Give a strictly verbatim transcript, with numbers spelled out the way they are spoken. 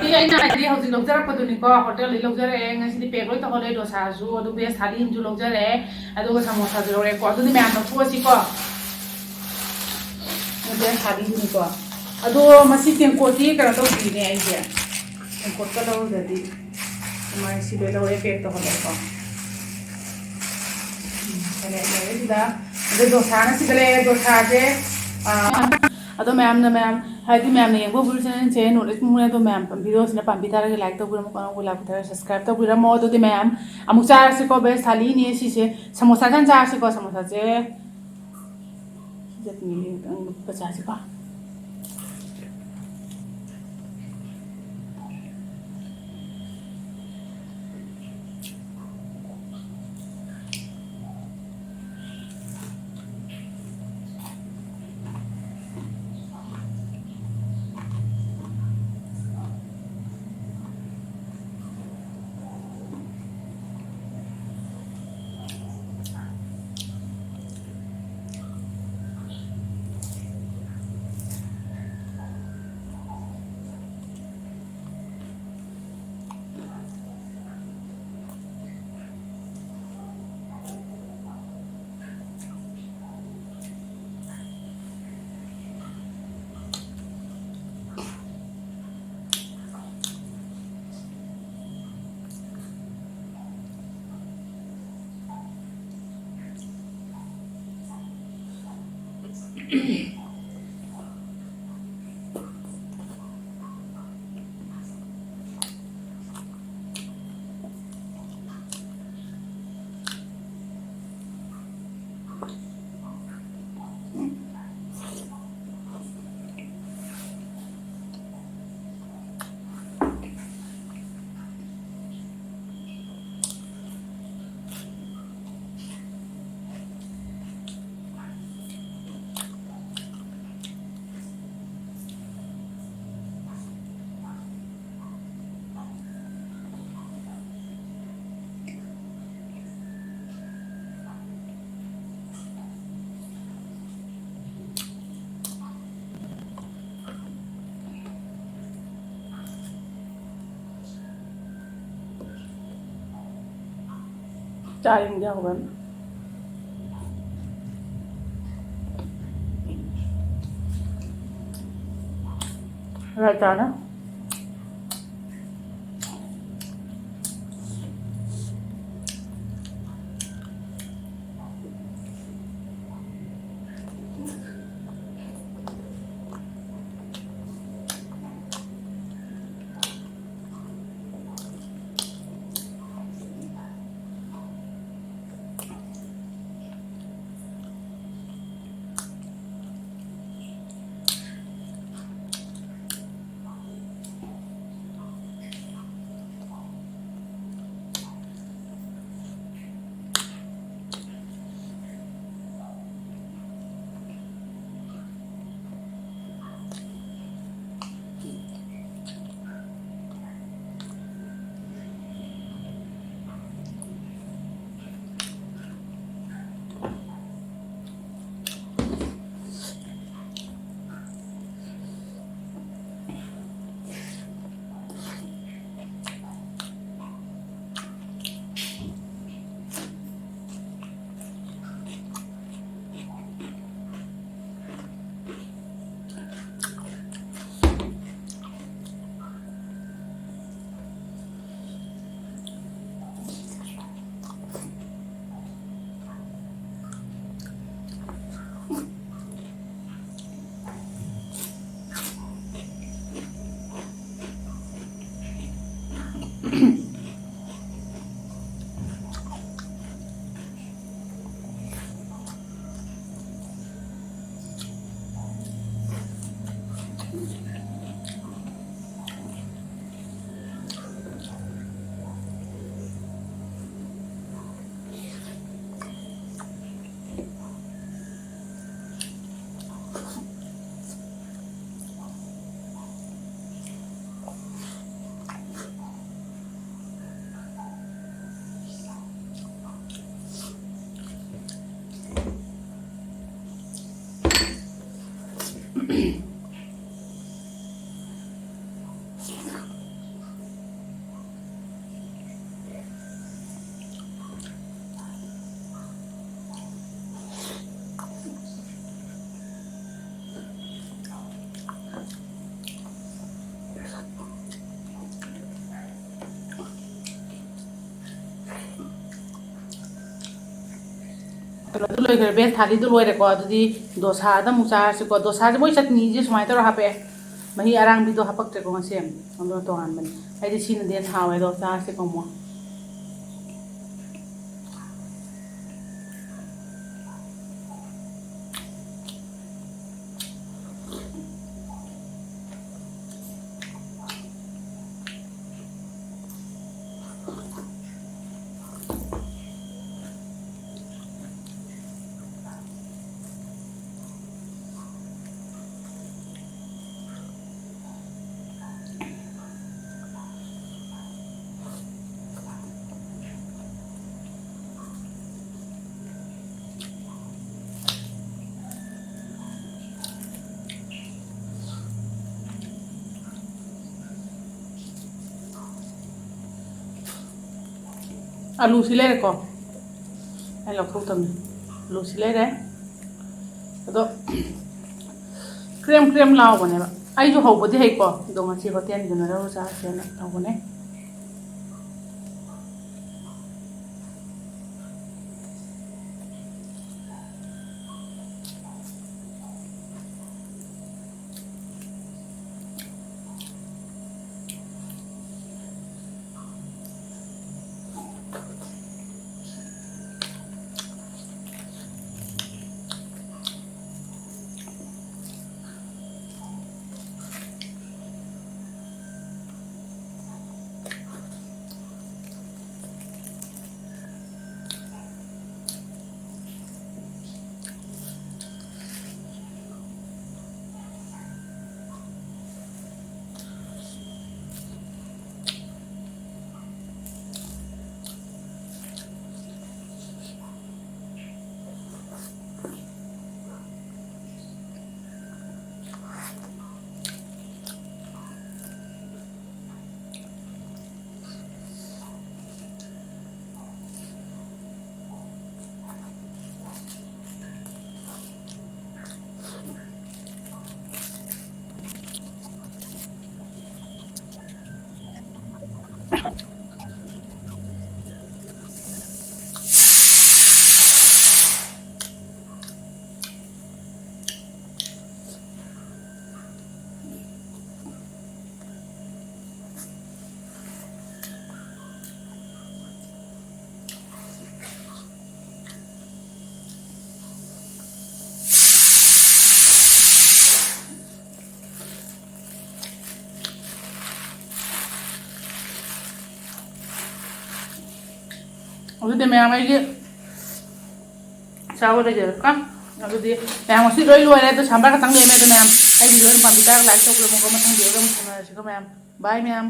ꯁꯤ ꯑꯩꯅ ꯍꯥꯏꯗꯤ ꯍꯧꯖꯤꯛ ꯂꯧꯖꯔꯛꯄꯗꯨꯅꯤꯀꯣ, ꯍꯣꯇꯦꯜꯗꯒꯤ ꯂꯧꯖꯔꯛꯑꯦ꯫ ꯉꯁꯤꯗꯤ ꯄꯦꯛ ꯂꯣꯏ ꯇꯧꯍꯜꯂꯦ, ꯗꯣꯁꯥꯁꯨ, ꯑꯗꯨ ꯚꯦꯖ ꯊꯥꯂꯤ ꯑꯃꯁꯨ ꯂꯧꯖꯔꯛꯑꯦ, ꯑꯗꯨꯒ ꯁꯃꯣꯁꯥꯁꯨ ꯂꯧꯔꯦꯀꯣ꯫ ꯑꯗꯨꯗꯤ ꯃꯌꯥꯝ ꯂꯧꯊꯣꯛꯑꯁꯤꯀꯣ꯫ ꯚꯦꯖ ꯊꯥꯂꯤꯗꯨꯅꯤꯀꯣ꯫ ꯑꯗꯣ ꯃꯁꯤ ꯇꯦꯡꯀꯣꯠꯇꯤ ꯀꯩꯅꯣ ꯇꯧꯗ꯭ꯔꯤꯅꯦ ꯑꯩꯁꯦ, ꯇꯦꯡꯀꯣꯠꯀ ꯂꯧꯔꯨꯗ꯭ꯔꯗꯤ꯫ ꯑꯗꯨꯃꯥꯏꯅ ꯁꯤ ꯂꯣꯏ ꯂꯧꯔꯦ, ꯄꯦꯛ ꯇꯧꯍꯜꯂꯦꯀꯣ꯫ ꯎꯝ, ꯐꯔꯦ, ꯂꯩꯔꯦ ꯁꯤꯗ꯫ ꯑꯗꯣ ꯗꯣꯁꯥꯅ ꯁꯤꯗ ꯂꯩꯔꯦ꯫ ꯗꯣꯁꯥꯁꯦ, ꯑꯥ, ꯑꯗꯣ ꯃꯌꯥꯝꯅ, ꯃꯌꯥꯝ, ꯍꯥꯏꯗꯤ ꯃꯌꯥꯝꯅ ꯌꯦꯡꯕ ꯎꯕꯤꯔꯤꯁꯦ ꯅꯣꯔꯠ ꯏꯁ ꯃꯨꯛꯅꯦ꯫ ꯑꯗꯣ ꯃꯌꯥꯝ ꯚꯤꯗꯤꯑꯣꯁꯤꯅ ꯄꯥꯝꯕꯤ ꯇꯥꯔꯒꯗꯤ ꯂꯥꯏꯛ ꯇꯧꯕꯤꯔꯝꯃꯣ, ꯀꯅꯥꯒꯨꯝꯕ ꯂꯥꯏꯛ ꯇꯧꯔꯒꯗꯤ ꯁꯕꯁꯀ꯭ꯔꯥꯏꯕ ꯇꯧꯕꯤꯔꯝꯃꯣ꯫ ꯑꯗꯨꯗꯤ ꯃꯌꯥꯝ ꯑꯃꯨꯛ ꯆꯥꯔꯁꯤꯀꯣ, ꯚꯦꯖ ꯊꯥꯂꯤꯅꯤ ꯁꯤꯁꯦ꯫ ꯁꯃꯣꯁꯥꯁꯦ ꯍꯥꯟꯅ ꯆꯥꯔꯁꯤꯀꯣ, ꯁꯃꯣꯁꯥꯁꯦ꯫ ꯁꯤ ꯆꯠꯅꯤꯒꯤ ꯈꯤꯇꯪ ꯂꯨꯞꯄ ꯆꯥꯁꯤꯀꯣ꯫ ꯆꯥꯔꯤꯡꯗꯤ ꯍꯥꯎꯕꯅꯤ꯫ ꯔꯥꯏꯇꯥꯅ꯫ ꯑꯗꯨ ꯂꯣꯏꯈ꯭ꯔꯦ, ꯚꯦꯖ ꯊꯥꯂꯤꯗꯨ ꯂꯣꯏꯔꯦꯀꯣ꯫ ꯑꯗꯨꯗꯤ ꯗꯣꯁꯥꯗ ꯑꯃꯨꯛ ꯆꯥꯔꯁꯤꯀꯣ꯫ ꯗꯣꯁꯥꯁꯦ ꯃꯣꯏ ꯆꯠꯅꯤꯁꯦ ꯁꯨꯃꯥꯏꯅ ꯇꯧꯔ ꯍꯥꯞꯄꯛꯑꯦ꯫ ꯃꯍꯤ ꯑꯔꯥꯡꯕꯤꯗꯣ ꯍꯥꯄꯛꯇ꯭ꯔꯦꯀꯣ ꯉꯁꯤ꯫ ꯑꯗꯣ ꯇꯣꯉꯥꯟꯕꯅꯤ꯫ ꯑꯩꯗꯤ ꯁꯤꯅꯗꯤ ꯍꯦꯟꯅ ꯍꯥꯎꯋꯦ꯫ ꯑꯗꯣ ꯆꯥꯔꯁꯤꯀꯣ ꯑꯃꯨꯛ꯫ ꯑꯂꯨꯁꯤ ꯂꯩꯔꯦꯀꯣ꯫ ꯑꯩ ꯂꯧꯊꯣꯛꯇꯕꯅꯤ꯫ ꯑꯂꯨꯁꯤ ꯂꯩꯔꯦ꯫ ꯑꯗꯣ ꯀ꯭ꯔꯦꯝ ꯀ꯭ꯔꯦꯝ ꯂꯥꯎꯕꯅꯦꯕ꯫ ꯑꯩꯁꯨ ꯍꯧꯕꯗꯤ ꯍꯩꯀꯣ꯫ ꯑꯗꯣ ꯉꯁꯤ ꯍꯣꯇꯦꯜꯒꯤꯗꯨꯅ ꯂꯧꯔ ꯆꯥꯔꯁꯦꯅ ꯇꯧꯕꯅꯦ꯫ ꯑꯗꯨꯗꯤ ꯃꯌꯥꯝ ꯑꯩꯒꯤ ꯆꯥꯕ ꯂꯩꯖꯔꯦꯀꯣ꯫ ꯑꯗꯨꯗꯤ ꯃꯌꯥꯝ ꯉꯁꯤ ꯂꯣꯏ ꯂꯣꯏꯔꯦ꯫ ꯑꯗꯣ ꯁꯝꯕꯔ ꯈꯛꯇꯪ ꯂꯦꯝꯃꯦ꯫ ꯑꯗꯣ ꯃꯌꯥꯝ ꯑꯩꯒꯤ ꯂꯣꯏꯅ ꯄꯥꯝꯕꯤ ꯇꯥꯔꯒ ꯂꯥꯏꯛ ꯇꯧꯕꯤꯔꯝꯃꯣꯀꯣ꯫ ꯃꯊꯪ ꯚꯤꯗꯤꯑꯣꯗ ꯑꯃꯨꯛ ꯊꯦꯡꯅꯔꯁꯤꯀꯣ ꯃꯌꯥꯝ꯫ ꯕꯥꯏ ꯃꯌꯥꯝ꯫